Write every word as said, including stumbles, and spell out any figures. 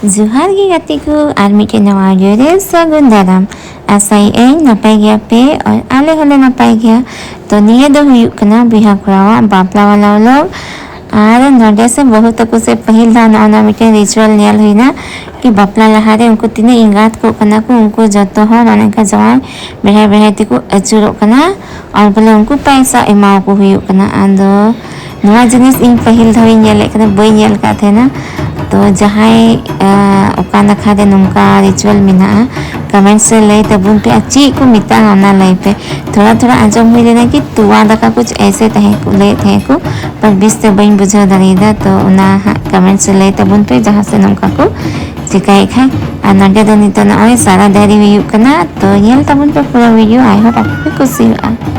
ᱡᱚᱦᱟᱨ ᱜᱮ ᱜᱟᱛᱮ ᱠᱚ, ᱟᱨ ᱢᱤᱫᱴᱮᱱ ᱱᱟᱣᱟ video ᱨᱮ ᱥᱟᱹᱜᱩᱱ ᱫᱟᱨᱟᱢ᱾ ᱟᱥᱟᱭᱮᱫ ᱟᱹᱧ ᱱᱟᱯᱟᱭ ᱜᱮᱭᱟ ᱯᱮ, ᱟᱨ ᱟᱞᱮ ᱦᱚᱸᱞᱮ ᱱᱟᱯᱟᱭ ᱜᱮᱭᱟ᱾ ᱛᱚ ᱱᱤᱭᱟᱹ ᱫᱚ ᱦᱩᱭᱩᱜ ᱠᱟᱱᱟ ᱵᱚᱭᱦᱟ ᱠᱚᱲᱟᱣᱟᱜ ᱵᱟᱯᱞᱟ ᱵᱟᱞᱟ vlog᱾ ᱟᱨ ᱱᱚᱰᱮ ᱥᱮ ᱵᱟᱹᱦᱩ ᱛᱟᱠᱚ ᱥᱮ ᱯᱟᱹᱦᱤᱞ ᱫᱷᱟᱣ ᱱᱚᱜᱼᱚ ᱱᱚᱣᱟ ᱢᱤᱫᱴᱮᱱ ritual ᱧᱮᱞ ᱦᱩᱭᱱᱟ ᱠᱤ ᱵᱟᱯᱞᱟ ᱞᱟᱦᱟᱨᱮ ᱩᱱᱠᱩ ᱛᱤᱱᱟᱹᱜ ᱮᱸᱜᱟᱛ ᱠᱚᱜ ᱠᱟᱱᱟ ᱠᱚ, ᱩᱱᱠᱩ ᱡᱚᱛᱚ ᱦᱚᱲ ᱚᱱᱮ ᱚᱱᱠᱟ ᱡᱟᱶᱟᱭ ᱵᱮᱲᱦᱟᱭ ᱵᱮᱲᱦᱟᱭ ᱛᱮᱠᱚ ᱟᱹᱪᱩᱨᱚᱜ ᱠᱟᱱᱟ᱾ ᱟᱨ ᱵᱚᱞᱮ ᱩᱱᱠᱩ ᱯᱟᱭᱥᱟ ᱮᱢᱟᱣᱟᱠᱚ ᱦᱩᱭᱩᱜ ᱠᱟᱱᱟ᱾ ᱟᱫᱚ ᱱᱚᱣᱟ ᱡᱤᱱᱤᱥ ᱤᱧ ᱯᱟᱹᱦᱤᱞ ᱫᱷᱟᱣ ᱤᱧ ᱧᱮᱞᱮᱫ ᱠᱟᱱᱟ, ᱵᱟᱹᱧ ᱧᱮᱞ ᱟᱠᱟᱫ ᱛᱟᱦᱮᱱᱟ᱾ ᱛᱚ ᱡᱟᱦᱟᱸᱭ ᱟᱸ, ᱚᱠᱟ ᱱᱟᱠᱷᱟ ᱨᱮ ᱱᱚᱝᱠᱟ ritual ᱢᱮᱱᱟᱜᱼᱟ, comments ᱨᱮ ᱞᱟᱹᱭ ᱛᱟᱵᱚᱱ ᱯᱮ, ᱟᱨ ᱪᱮᱫ ᱠᱚ ᱢᱮᱛᱟᱜᱼᱟ ᱚᱱᱟ ᱞᱟᱹᱭ ᱯᱮ᱾ ᱛᱷᱚᱲᱟ ᱛᱷᱚᱲᱟ ᱟᱸᱡᱚᱢ ᱦᱩᱭ ᱞᱮᱱᱟ ᱠᱤ ᱛᱚᱣᱟ ᱫᱟᱠᱟ ᱠᱩᱪ ᱮᱭᱥᱮ ᱛᱟᱦᱮᱸ ᱠᱚ ᱞᱟᱹᱭᱮᱫ ᱛᱟᱦᱮᱸ ᱠᱚ, ᱯᱟᱨ ᱵᱮᱥ ᱛᱮ ᱵᱟᱹᱧ ᱵᱩᱡᱷᱟᱹᱣ ᱫᱟᱲᱮᱭᱟᱫᱟ᱾ ᱛᱚ ᱚᱱᱟ ᱦᱟᱸᱜ comments ᱨᱮ ᱞᱟᱹᱭ ᱛᱟᱵᱚᱱ ᱯᱮ ᱡᱟᱦᱟᱸ ᱥᱮᱫ ᱱᱚᱝᱠᱟ ᱠᱚ ᱪᱤᱠᱟᱹᱭᱮᱫ ᱠᱷᱟᱱ᱾ ᱟᱨ ᱱᱚᱸᱰᱮ ᱫᱚ ᱱᱤᱛᱚᱜ ᱱᱚᱜᱼᱚᱭ ᱥᱟᱨᱟ ᱫᱟᱨᱮ ᱦᱩᱭᱩᱜ ᱠᱟᱱᱟ᱾ ᱛᱚ ᱧᱮᱞ ᱛᱟᱵᱚᱱ ᱯᱮ ᱯᱩᱨᱟᱹ video, I hope ᱟᱯᱮ ᱯᱮ ᱠᱩᱥᱤᱭᱟᱜᱼᱟ᱾